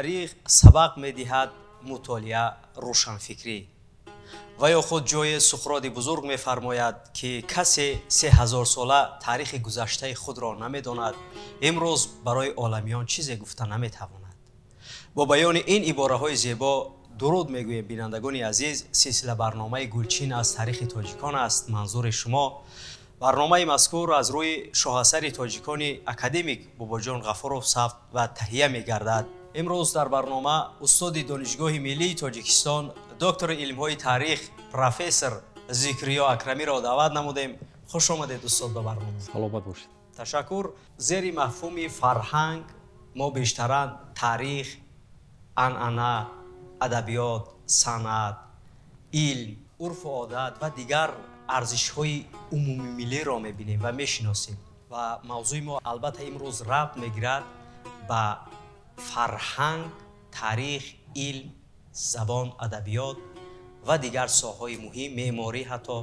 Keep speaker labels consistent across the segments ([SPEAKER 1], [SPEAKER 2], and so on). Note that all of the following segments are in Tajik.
[SPEAKER 1] Таърих сабақ медиҳад, мутолиа рӯшанфикрӣ. Ва ё худ ҷои Суқроти бузург мефармояд, ки касе 3000-сола таърихи гузаштаи худро намедонад, имрӯз барои оламиён чизе гуфта наметавонад. Бо баёни ин ибораҳои зебо дуруд мегӯем, бинандагони азиз. Силсила барномаи «Гулчин аз таърихи тоҷикон» аст манзури шумо. Барномаи мазкур аз рӯи шоҳасари тоҷикони академик Бобоҷон Ғафуров сабт ва таҳия мегардад. Имрӯз дар барнома устоди Донишгоҳи миллии Тоҷикистон, доктори илмҳои таърих, профессор Зикриё Акрамиро даъват намудем. Хуш омадед, устод, ба барнома.
[SPEAKER 2] Саломат бошед.
[SPEAKER 1] Ташаккур. Зери мафҳуми фарҳанг мо бештаран таърих, анъана, адабиёт, санъат, илм, урфу одат ва дигар арзишҳои умумимиллиро мебинем ва мешиносем. Ва мавзӯи мо, албатта, имрӯз рабт мегирад ба фарҳанг, таърих, илм, забон, адабиёт ва дигар соҳаҳои муҳим, меъморӣ ҳатто,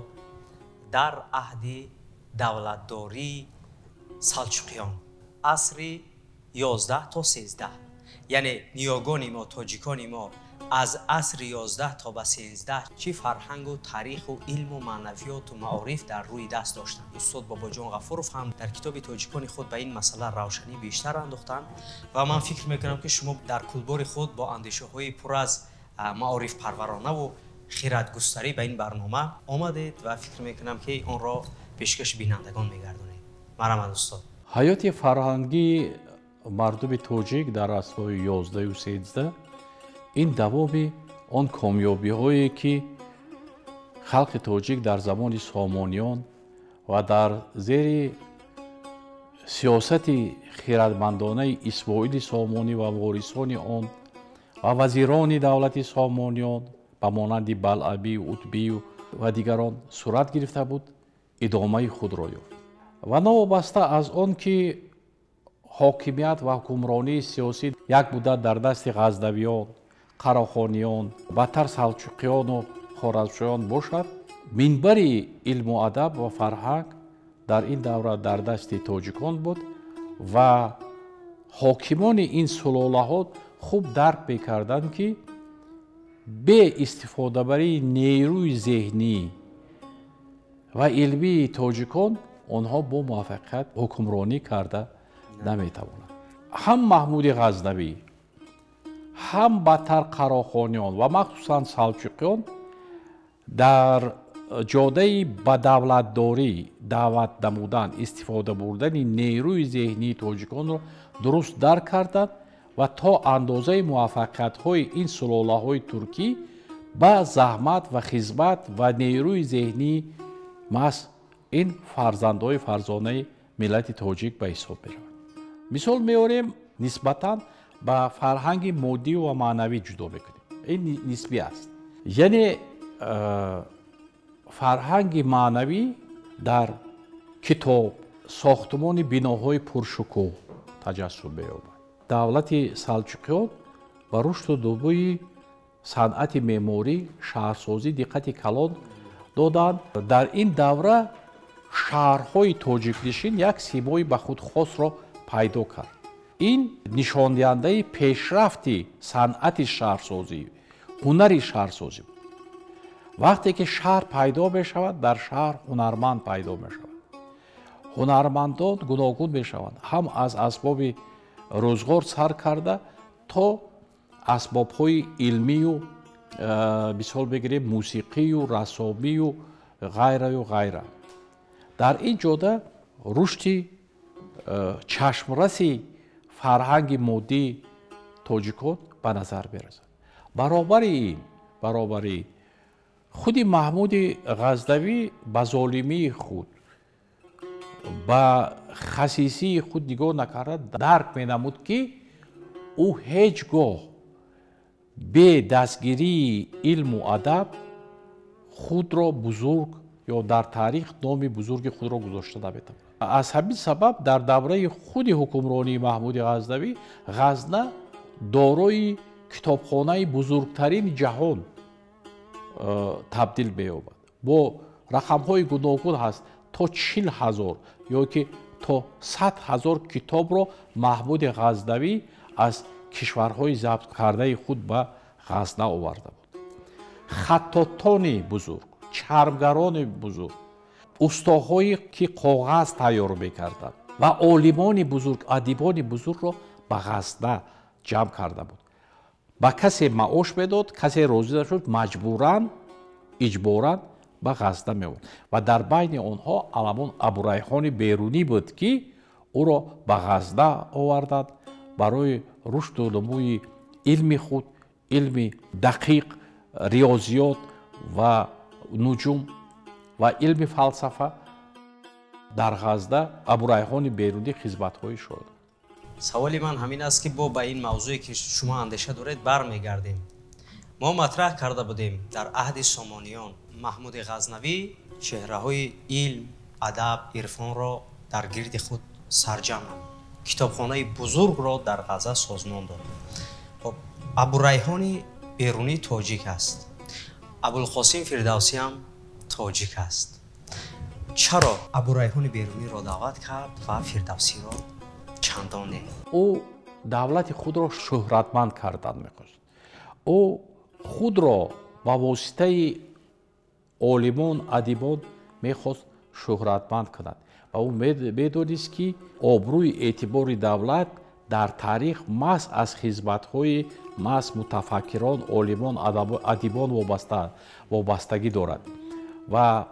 [SPEAKER 1] дар аҳди давлатдории Салчуқиён, асри 11 то 13. Яъне ниёгони мо, тоҷикони мо, аз асри 11 то ба 13 чӣ фарҳангу таъриху илму маънавиёту маориф дар рӯи даст доштанд? Устод Бобоҷон Ғафуров ҳам дар китоби «Тоҷикони худ» ба ин масъала равшанӣ бештар андохтанд ва ман фикр мекунам, ки шумо дар кулбори худ бо андешаҳои пур аз маорифпарваронаву хиратгустарӣ ба ин барнома омадед ва фикр мекунам, ки онро пешкаши бинандагон мегардонед. Марҳамат, устод.
[SPEAKER 2] Ҳаёти фарҳангии мардуми тоҷик дар асрҳои 11-у 13 ин давоми он комёбиҳое, ки халқи тоҷик дар замони Сомониён ва дар зери сиёсати хиратмандонаи Исмоили Сомонӣ ва ворисони он ва вазирони давлати Сомониён ба монанди Балъабию Утбию ва дигарон сурат гирифта буд, идомаи худро ёфт. Ва новобаста аз он ки ҳокимият ва ҳукмронии сиёсӣ як муддат дар дасти Ғазнавиён, Қарохониён, баъдтар Салчуқиёну Хоразмшоён бошад, минбари илму адаб ва фарҳанг дар ин давра дар дасти тоҷикон буд ва ҳокимони ин сулолаҳо хуб дарк мекарданд, ки бе истифодабарии нерӯи зеҳнӣ ва илмии тоҷикон онҳо бо муваффақият ҳукмронӣ карда наметавонанд. Ҳам Маҳмуди Ғазнавӣ, ҳам баъдтар Қарохониён ва махсусан Салчуқиён дар ҷодаи ба давлатдорӣ даъват намудан, истифода бурдани нерӯи зеҳнии тоҷиконро дуруст дарк карданд ва то андозаи муваффақиятҳои ин сулолаҳои туркӣ ба заҳмат ва хизмат ва нерӯи зеҳнии маҳз ин фарзандҳои фарзонаи миллати тоҷик ба ҳисоб меравад. Мисол меорем, нисбатан ба фарҳанги моддию ва маънавӣ ҷудо мекунем. Ин нисбӣ аст, яъне фарҳанги маънавӣ дар китоб, сохтумони биноҳои пуршукӯҳ таҷассум меёбад. Давлати Салчуқиён ба рушду нумӯи санъати меъморӣ, шаҳрсозӣ диққати калон доданд. Дар ин давра шаҳрҳои тоҷикнишин як симои ба худ хосро пайдо кард. Ин нишондиҳандаи пешрафти санъати шаҳрсозӣ, ҳунари шаҳрсозӣ буд. Вақте ки шаҳр пайдо мешавад, дар шаҳр ҳунарманд пайдо мешавад. Ҳунармандон гуногун мешаванд, ҳам аз асбоби рӯзғор сар карда то асбобҳои илмию, мисол бигирем, мусиқию, рассомию, ғайраю ғайра. Дар ин ҷода рушди чашмраси фарҳанги моддии тоҷикон ба назар мерасад. Баробари ин, баробари худи Маҳмуди Ғазнавӣ ба золимии худ, ба хасисии худ нигоҳ накарда, дарк менамуд, ки ӯ ҳеҷ гоҳ бе дастгирии илму адаб худро бузург ё дар таърих номи бузурги худро гузошта наметавонад. Аз ҳамин сабаб дар давраи худи ҳукмронии Маҳмуди Ғазнавӣ Ғазна дорои китобхонаи бузургтарини ҷаҳон табдил меёбад. Бо рақамҳои гуногун ҳаст, то 40 000 ё ки то 100 000 китобро Маҳмуди Ғазнавӣ аз кишварҳои забткардаи худ ба Ғазна оварда буд. Хаттотони бузург, чармгарони бузург, устоҳое ки коғаз тайёр мекарданд ва олимони бузург, адибони бузургро ба Ғазна ҷамъ карда буд. Ба касе маош медод, касе розӣ нашуд, маҷбуран, иҷборан ба Ғазна меовард. Ва дар байни онҳо аламон Абурайҳони Берунӣ буд, ки ӯро ба Ғазна оварданд барои рушду нумӯи илми худ, илми дақиқ, риёзиёт ва нуҷум ва илми фалсафа. Дар Ғазна Абурайҳони Берунӣ хизматҳои шуд.
[SPEAKER 1] Саволи ман ҳамин аст, ки бо ба ин мавзӯе ки шумо андеша доред бармегардем. Мо матраҳ карда будем, дар аҳди Сомониён Маҳмуди Ғазнавӣ чеҳраҳои илм, адаб, ирфонро дар гирди худ сарҷамъ намуд, китобхонаи бузургро дар Ғаза созмон дод. Хоб, Абурайҳони Берунӣ тоҷик аст, Абулқосим Фирдавсӣ ҳам тоҷик аст. Чаро Абурайҳони Беруниро даъват кард ва Фирдавсиро чандон не?
[SPEAKER 2] Ӯ давлати худро шӯҳратманд кардан мехост. Ӯ худро ба воситаи олимон, адибон мехост шӯҳратманд кунад ва ӯ медонист, ки обрӯи эътибори давлат дар таърих маҳз аз хизматҳои маҳз мутафаккирон, олимон, адибон вобастагӣ дорад ва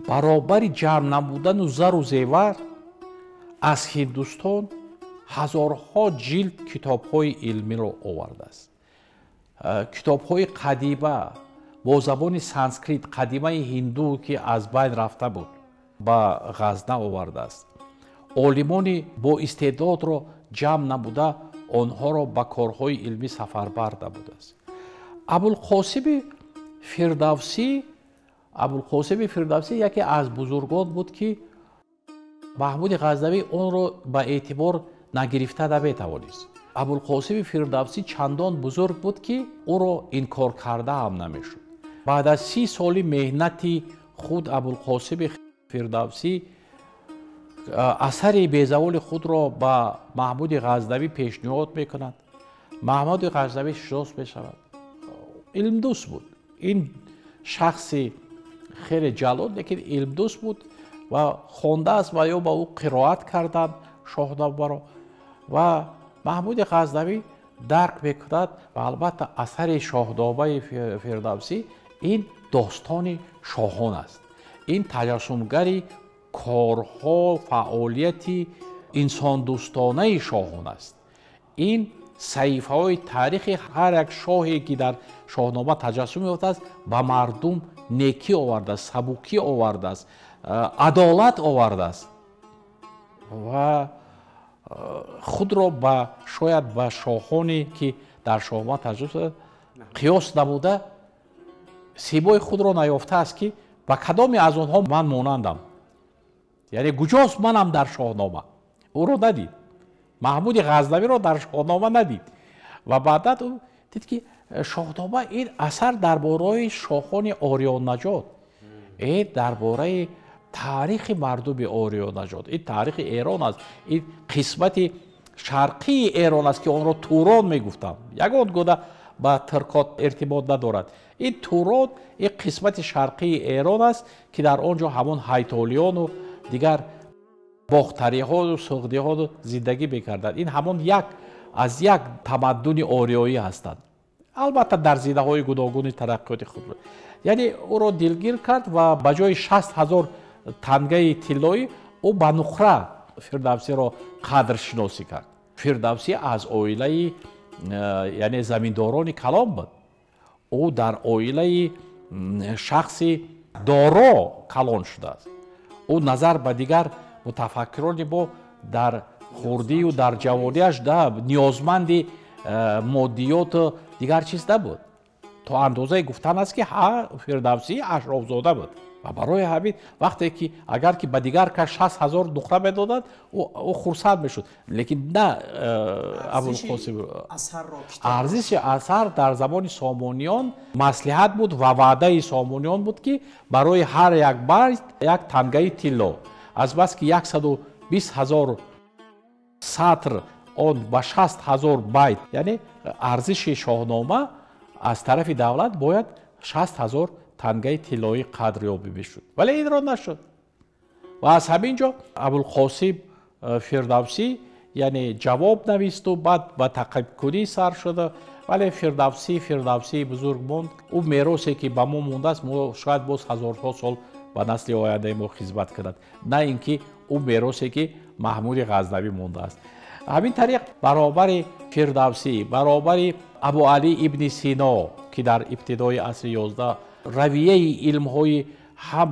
[SPEAKER 2] баробари ҷамъ намудану зару зевар аз Ҳиндустон ҳазорҳо ҷилд китобҳои илмиро овардааст. Китобҳои қадима бо забони санскрит, қадимаи ҳинду, ки аз байн рафта буд, ба Ғазна овардааст. Олимони боистеъдодро ҷамъ намуда, онҳоро ба корҳои илмӣ сафарбар намудааст. Абулқосими Фирдавсӣ яке аз бузургон буд, ки Маҳмуди Ғазнавӣ онро ба эътибор нагирифта наметавонист. Абулқосими Фирдавсӣ чандон бузург буд, ки ӯро инкор карда ҳам намешуд. Баъд аз 30 соли меҳнати худ Абулқосими Фирдавсӣ асари безаволи худро ба Маҳмуди Ғазнавӣ пешниҳод мекунад. Маҳмуди Ғазнавӣ шинос мешавад. Илмдӯст буд ин шахси, хеле ҷалол, лекин илмдӯст буд ва хондааст ва ё ба ӯ қироат карданд Шоҳномаро. Ва Маҳмуди Ғазнавӣ дарк мекунад ва албатта асари Шоҳномаи Фирдавсӣ ин достони шоҳон аст, ин таҷассумгари корҳо, фаъолияти инсондӯстонаи шоҳон аст. Ин саҳифаҳои таърихи ҳар як шоҳе, ки дар Шоҳнома таҷассум ёфтааст, ба мардум некӣ овардааст, сабукӣ овардааст, адолат овардааст ва худро ба шояд ба шоҳоне, ки дар Шоҳнома таҷассум қиёс намуда, симои худро наёфтааст, ки ба кадоме аз онҳо ман монандам, яъне куҷост манам дар Шоҳнома. Ӯро надид, Маҳмуди Ғазнавиро дар Шоҳнома надид. Ва баъдан ӯ дид, ки Шоҳнома ин асар дар бораи шоҳони ориёнаҷод, ин дар бораи таърихи мардуми ориёнаҷод, ин таърихи Эрон аст, ин қисмати шарқии Эрон аст, ки онро Турон мегуфтанд, ягон гуна ба туркот иртибот надорад. Ин Турон ин қисмати шарқии Эрон аст, ки дар он ҷо ҳамон ҳайтолиёну дигар бохтариҳоу суғдиҳо зиндагӣ мекарданд. Ин ҳамон як аз як тамаддуни ориёӣ ҳастанд, албатта дар зинаҳои гуногуни тараққиёти худ. Яъне ӯро дилгир кард ва ба ҷои 60 000 тангаи тиллоӣ ӯ ба нуқра Фирдавсиро қадршиносӣ кард. Фирдавсӣ аз оилаи яъне заминдорони калон буд, ӯ дар оилаи шахси доро калон шудааст. Ӯ назар ба дигар мутафаккирони мо дар хурдию дар ҷавониаш да ниёзманди моддиёту дигар чиз набуд. То андозае гуфтан аст, ки ҳа, Фирдавсӣ ашрофзода буд. Ва барои ҳамин вақте ки агар ки ба дигар кас 60 000 нуқра медоданд, ӯ хурсанд мешуд, лекин на Абулқосим. Арзиши асар дар замони Сомониён маслиҳат буд ва ваъдаи Сомониён буд, ки барои ҳар як байт як тангаи тилло. Азбаски 120 000 сатр он ба 60 000 байт, яъне арзиши Шоҳнома аз тарафи давлат бояд 60 000 тангаи тиллоӣ қадр ёбӣ мешуд, вале инро нашуд. Ва аз ҳамин ҷо Абулқосим Фирдавсӣ, яъне, ҷавоб нависту баъд ба таъқибкунӣ сар шуда. Вале Фирдавсӣ Фирдавсии бузург монд. Ӯ меросе, ки ба мо мондааст, мо шояд боз ҳазорҳо сол ба насли ояндаи мо хизмат кунад, на ин ки ӯ меросе, ки Маҳмуди Ғазнавӣ мондааст. Ҳамин тариқ, баробари Фирдавсӣ, баробари Абуалӣ ибни Сино, ки дар ибтидои асри 11 равияи илмҳои ҳам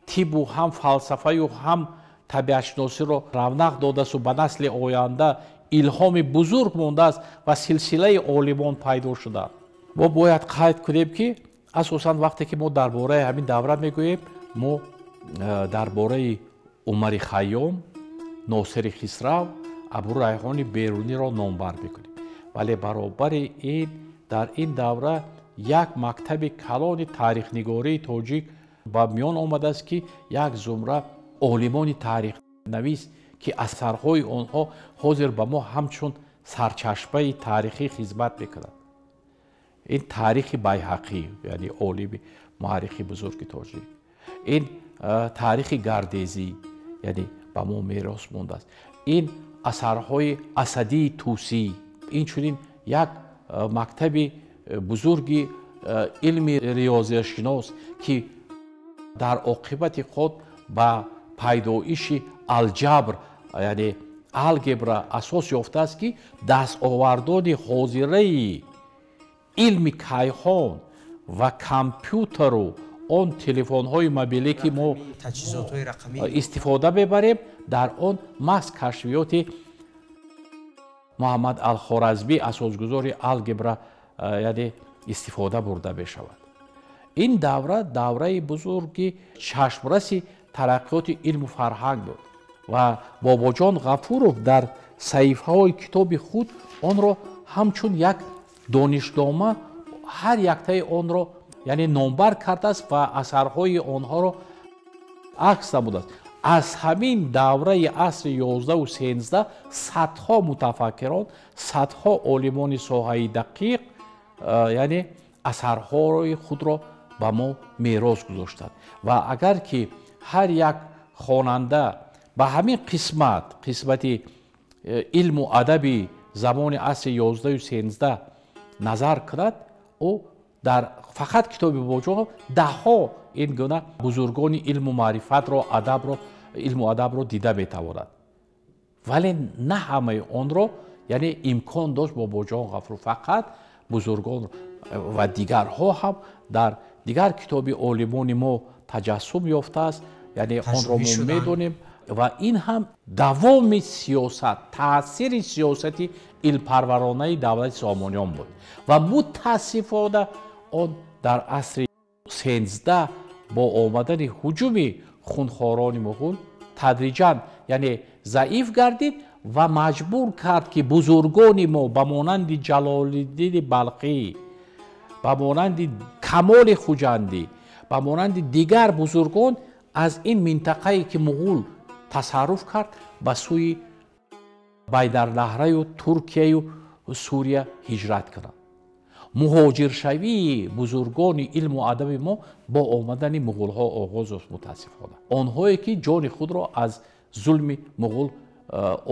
[SPEAKER 2] тибу, ҳам фалсафаю, ҳам табиатшиносиро равнақ додасту ба насли оянда илҳоми бузург мондааст ва силсилаи олимон пайдо шуданд. Мо бояд қайд кунем, ки асосан вақте ки мо дар бораи ҳамин давра мегӯем, мо дар бораи Умари Хайём, Носири Хисрав, Абурайҳони Беруниро номбар мекунем. Вале баробари ин дар ин давра як мактаби калони таърихнигории тоҷик ба миён омадааст, ки як зумра олимони таърихнавис, ки асарҳои онҳо ҳозир ба мо ҳамчун сарчашмаи таърихӣ хизмат мекунад. Ин таърихи Байҳақӣ, яъне олими муаррихи бузурги тоҷик, ин таърихи Гардезӣ, яъне ба мо мерос мондааст, ин асарҳои Асадии Тусӣ, инчунин як мактаби бузурги илми риёзияшинос, ки дар оқибати худ ба пайдоиши алҷабр, яъне алгебра, асос ёфтааст, ки дастовардони ҳозираи илми кайҳон ва компютеру он телефонҳои мобилӣ, ки мо истифода мебарем, дар он маҳз кашфиёти Муҳаммад Алхоразмӣ, асосгузори алгебра, яъне истифода бурда мешавад. Ин давра давраи бузурги чашмраси тараққиёти илму фарҳанг буд ва Бобоҷон Ғафуров дар саҳифаҳои китоби худ онро ҳамчун як донишнома ҳар яктаи онро, яъне, номбар кардааст ва асарҳои онҳоро акс намудааст. Аз ҳамин давраи асри 11-у 13 садҳо мутафаккирон, садҳо олимони соҳаи дақиқ, яъне, асарҳои худро ба мо мерос гузоштанд. Ва агар ки ҳар як хонанда ба ҳамин қисмат, қисмати илму адаби замони асри 11-у 13 назар кунад, ӯ дар фақат китоби Бобоҷон даҳҳо ин гуна бузургони илму маърифатро, адабро, илму адабро дида метавонад. Вале на ҳамаи онро, яъне, имкон дошт Бобоҷон Ғафуров, фақат бузургон ва дигарҳо ҳам дар дигар китоби олимони мо таҷассум ёфтааст, яъне онро мо медонем. Ва ин ҳам давоми сиёсат, таъсири сиёсати илмпарваронаи давлати Сомониён буд. Ва мутаассифона он дар асри 13 бо омадани ҳуҷуми хунхорони муғул тадриҷан, яъне, заиф гардид ва маҷбур кард, ки бузургони мо ба монанди Ҷалолиддини Балхӣ, ба монанди Камоли Хуҷандӣ, ба монанди дигар бузургон аз ин минтақае, ки муғул тасарруф кард, ба сӯи Байдарнаҳраю Туркияю Сурия ҳиҷрат кунанд. Муҳоҷиршавии бузургони илму адаби мо бо омадани муғулҳо оғоз ёфт. Мутаассифона, онҳое, ки ҷони худро аз зулми муғул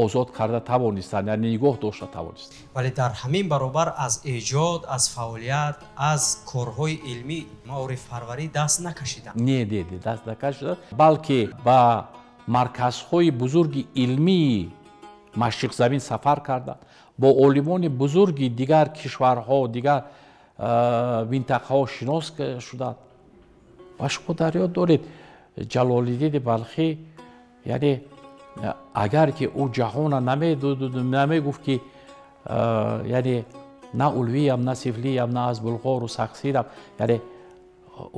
[SPEAKER 2] озод карда тавонистанд, яъне нигоҳ дошта тавонистанд.
[SPEAKER 1] Вале дар ҳамин баробар аз эҷод, аз фаъолият, аз корҳои илмӣ, маорифпарварӣ даст накашиданд.
[SPEAKER 2] Не, не, не, даст накашиданд, балки ба марказҳои бузурги илмии Машриқзамин сафар карданд, бо олимони бузурги дигар кишварҳо, дигар минтақаҳо шинос шуданд. Ва шумо дар ёд доред, Ҷалолиддини Балхӣ, яъне, агар ки ӯ ҷаҳона намегуфт, ки, яъне, на улвиям, на сифлиям, на аз булғору сақсирам, яъне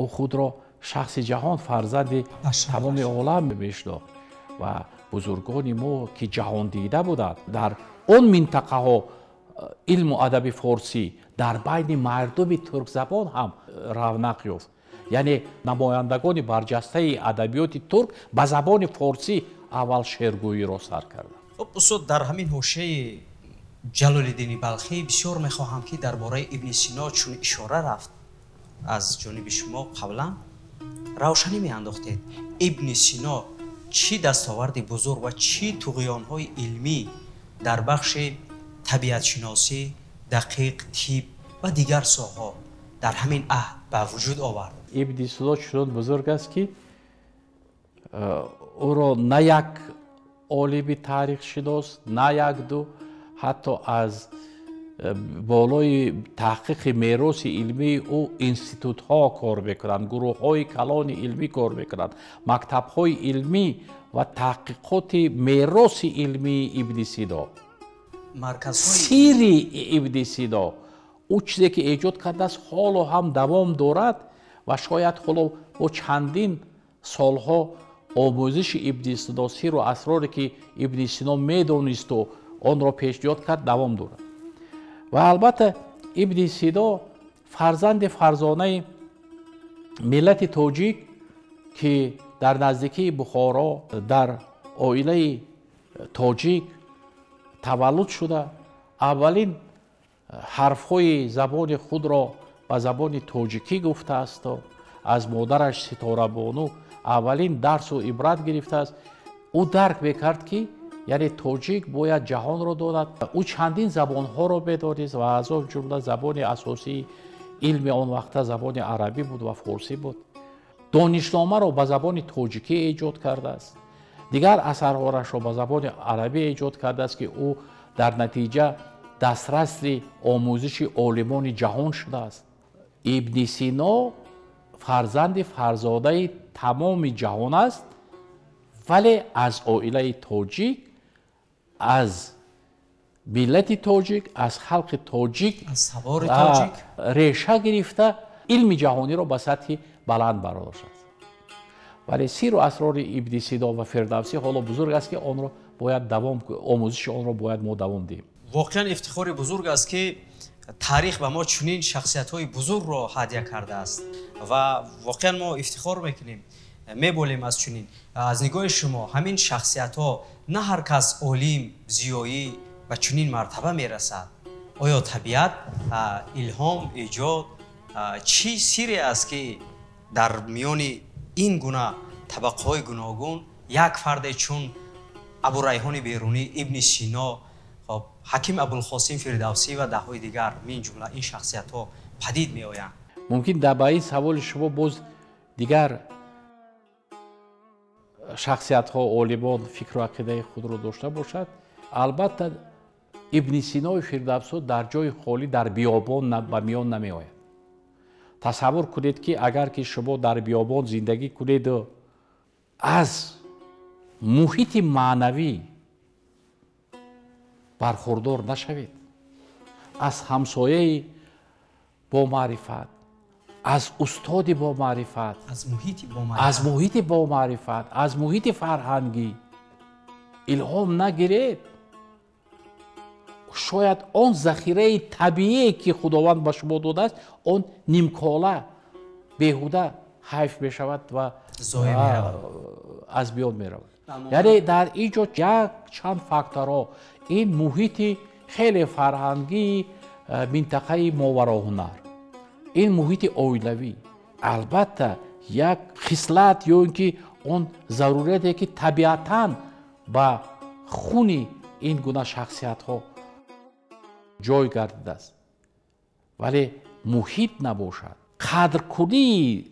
[SPEAKER 2] ӯ худро шахси ҷаҳон, фарзанди тамоми олам мешинохт. Ва бузургони мо, ки ҷаҳондида буданд, дар он минтақаҳо илму адаби форсӣ дар байни мардуми туркзабон ҳам равнақ ёфт, яъне намояндагони барҷастаи адабиёти турк ба забони форсӣ аввал шеъргӯиро сар карданд.
[SPEAKER 1] Хуб, устод, дар ҳамин ҳошияи Ҷалолиддини Балхӣ, бисёр мехоҳам, ки дар бораи Ибни Сино, чун ишора рафт аз ҷониби шумо, қаблан равшанӣ меандохтед. Ибни Сино чӣ дастоварди бузург ва чӣ туғёнҳои илмӣ дар бахши табиатшиносӣ, дақиқ, тиб ва дигар соҳаҳо дар ҳамин аҳд ба вуҷуд овард?
[SPEAKER 2] Ибни Сино чунон бузург аст, ки ӯро на як олими таърихшинос, на як ду, ҳатто аз болои таҳқиқи мероси илмии ӯ институтҳо кор мекунанд, гурӯҳҳои калони илмӣ кор мекунанд, мактабҳои илмӣ ва таҳқиқоти мероси илмии Ибни Сино, сири Ибни Сино, ӯ чизе ки эҷод кардааст, ҳоло ҳам давом дорад ва шояд ҳоло бо чандин солҳо омӯзиши Ибни Сино, сиру асроре ки Ибни Сино медонисту онро пешниҳод кард, давом дорад. Ва албатта, Ибни Сино фарзанди фарзонаи миллати тоҷик, ки дар наздикии Бухоро дар оилаи тоҷик таваллуд шуда, аввалин ҳарфҳои забони худро ба забони тоҷикӣ гуфтаасту аз модараш Ситорабону аввалин дарсу ибрат гирифтааст. Ӯ дарк мекард, ки яъне тоҷик бояд ҷаҳонро донад. Ӯ чандин забонҳоро медонист ва аз он ҷумла забони асосии илми он вақта забони арабӣ буд ва форсӣ буд. Донишномаро ба забони тоҷикӣ эҷод кардааст, дигар асарҳояшро ба забони арабӣ эҷод кардааст, ки ӯ дар натиҷа дастраси омӯзиши олимони ҷаҳон шудааст. Ибни Сино фарзанди фарзодаи тамоми ҷаҳон аст, вале аз оилаи тоҷик, аз миллати тоҷик, аз халқи тоҷик реша гирифта, илми ҷаҳониро ба сатҳи баланд бардоштааст. Вале сиру асрори Ибни Сино ва Фирдавсӣ ҳоло бузург аст, ки онро бояд давом, омӯзиши онро бояд мо давом диҳем.
[SPEAKER 1] Воқеан ифтихори бузург аст, ки таърих ба мо чунин шахсиятҳои бузургро ҳадя кардааст ва воқеан мо ифтихор мекунем, меболем аз чунин. Аз нигоҳи шумо, ҳамин шахсиятҳо, на ҳар кас олим, зиёӣ ба чунин мартаба мерасад. Оё табиат, илҳом, эҷод, чӣ сире аст, ки дар миёни ин гуна табақаҳои гуногун як фарде чун Абурайҳони Берунӣ, Ибни Сино, хоб, Ҳаким Абулқосим Фирдавсӣ ва даҳҳои дигар, мин ҷумла ин шахсиятҳо падид меоянд?
[SPEAKER 2] Мумкин дар ба ин саволи шумо боз дигар шахсиятҳо, олимон фикру ақидаи худро дошта бошад. Албатта, Ибни Синои Фирдавсо дар ҷои холӣ, дар биёбон ба миён намеояд. Тасаввур кунед, ки агар ки шумо дар биёбон зиндагӣ кунеду аз муҳити маънавӣ бархурдор нашавед, аз ҳамсояи бомаърифат, аз устоди бомаърифат, аз муҳити бомаърифат, аз муҳити фарҳангӣ илҳом нагиред, шояд он захираи табиие, ки Худованд ба шумо додааст, он нимкола беҳуда ҳайф мешавад ва аз биён меравад. Яъне дар ин ҷо як чанд факторҳо: ин муҳити хеле фарҳангии минтақаи Мовароҳунар, ин муҳити оилавӣ, албатта, як хислат ё ин ки он зарурияте, ки табиатан ба хуни ин гуна шахсиятҳо ҷой гардидааст. Вале муҳит набошад, қадркунии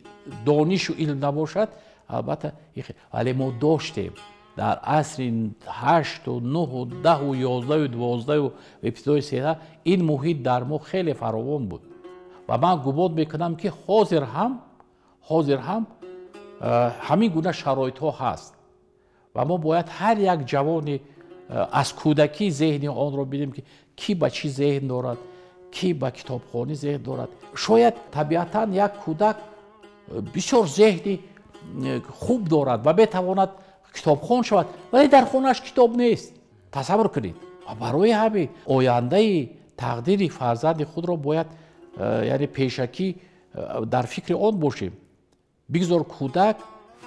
[SPEAKER 2] донишу илм набошад, албатта. Вале мо доштем дар асри ҳашту, нӯҳу, 10-у, 11-у, 12-у, ибтидои 13 ин муҳит дар мо хеле фаровон буд ва ман гумон мекунам, ки ҳозир ҳам ҳамин гуна шароитҳо ҳаст ва мо бояд ҳар як ҷавони аз кӯдакӣ зеҳни онро бинем, ки кӣ ба чӣ зеҳн дорад, кӣ ба китобхонӣ зеҳн дорад. Шояд табиатан як кӯдак бисёр зеҳни хуб дорад ва метавонад китобхон шавад, вале дар хонааш китоб нест. Тасаввур кунед. Ва барои ҳамин ояндаи тақдири фарзанди худро бояд яъне пешакӣ дар фикри он бошем. Бигзор кӯдак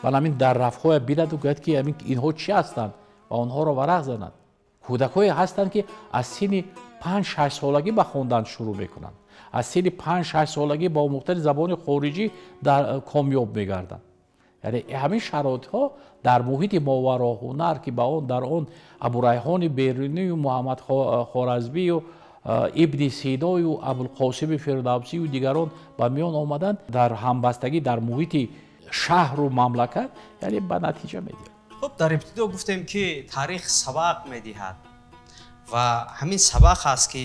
[SPEAKER 2] ба ҳамин дар рафҳоя бинаду гӯяд, ки инҳо чӣ ҳастанд, ва онҳоро варақ занад. Кӯдакҳое ҳастанд, ки аз синни 5-6 солагӣ ба хондан шурӯъ мекунанд, аз синни 5-6 солагӣ ба омӯхтани забони хориҷӣ дар комёб мегарданд. Яъне ҳамин шароитҳо дар муҳити мовароҳунар, ки ба он дар он Абурайҳони Берунию Муҳаммад Хоразмию Ибни Синою Абулқосими Фирдавсию дигарон ба миён омаданд, дар ҳамбастагӣ дар муҳити шаҳру мамлакат, яъне ба натиҷа медиҳад.
[SPEAKER 1] Хуб, дар ибтидо гуфтем, ки таърих сабақ медиҳад ва ҳамин сабақ аст, ки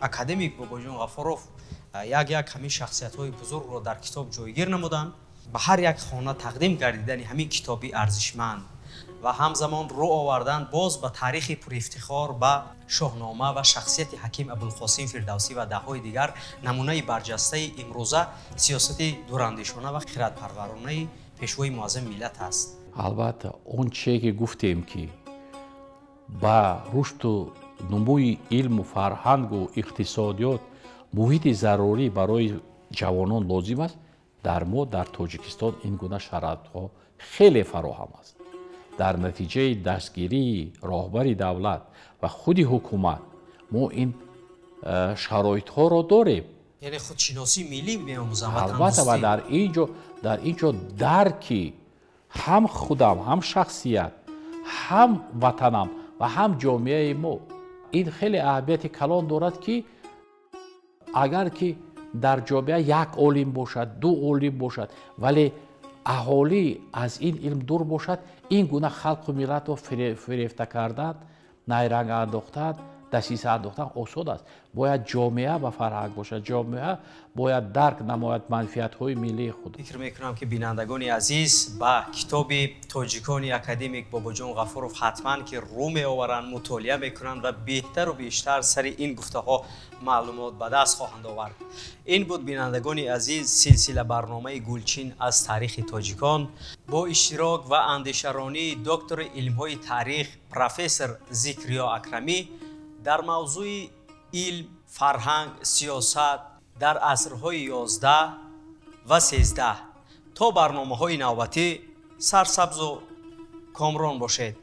[SPEAKER 1] академик Бобоҷон Ғафуров як як ҳамин шахсиятҳои бузургро дар китоб ҷойгир намуданд. Ба ҳар як хона тақдим гардидани ҳамин китоби арзишманд ва ҳамзамон рӯ овардан боз ба таърихи пурифтихор, ба Шоҳнома ва шахсияти ҳаким Абулқосим Фирдавсӣ ва даҳҳои дигар намунаи барҷастаи имрӯза сиёсати дурандешона ва хиратпарваронаи Пешвои Муаззами миллат аст.
[SPEAKER 2] Албатта, он чие ки гуфтем, ки ба рушду нумӯи илму фарҳангу иқтисодиёт муҳити зарурӣ барои ҷавонон лозим аст, дар мо, дар Тоҷикистон, ин гуна шароитҳо хеле фароҳам аст. Дар натиҷаи дастгирии роҳбари давлат ва худи ҳукумат мо ин шароитҳоро дорем.
[SPEAKER 1] Яъне худшиносии миллӣ меомӯзам.
[SPEAKER 2] Албатта, ва дар ин ҷо дарки ҳам худам, ҳам шахсият, ҳам ватанам ва ҳам ҷомеаи мо, ин хеле аҳамияти калон дорад, ки агар ки дар ҷомеа як олим бошад, ду олим бошад, вале аҳолӣ аз ин илм дур бошад, ин гуна халқу миллатро фирефта кардан, найранг андохтан, дасиса андохтан осон аст. Бояд ҷомеа ба фарҳанг бошад, ҷомеа бояд дарк намояд манфиатҳои миллии худ.
[SPEAKER 1] Фикр мекунам, ки бинандагони азиз ба китоби «Тоҷикони» академик Бобоҷон Ғафуров ҳатман ки рӯ меоваранд, мутолиа мекунанд ва беҳтару бештар сари ин гуфтаҳо маълумот ба даст хоҳанд овард. Ин буд, бинандагони азиз, силсила барномаи «Гулчин аз таърихи тоҷикон» бо иштирок ва андешаронии доктори илмҳои таърих, профессор Зикриё Акрамӣ дар мавзӯи илм, фарҳанг, сиёсат дар асрҳои 11 ва 13. То барномаҳои навбатӣ сарсабзу комрон бошед.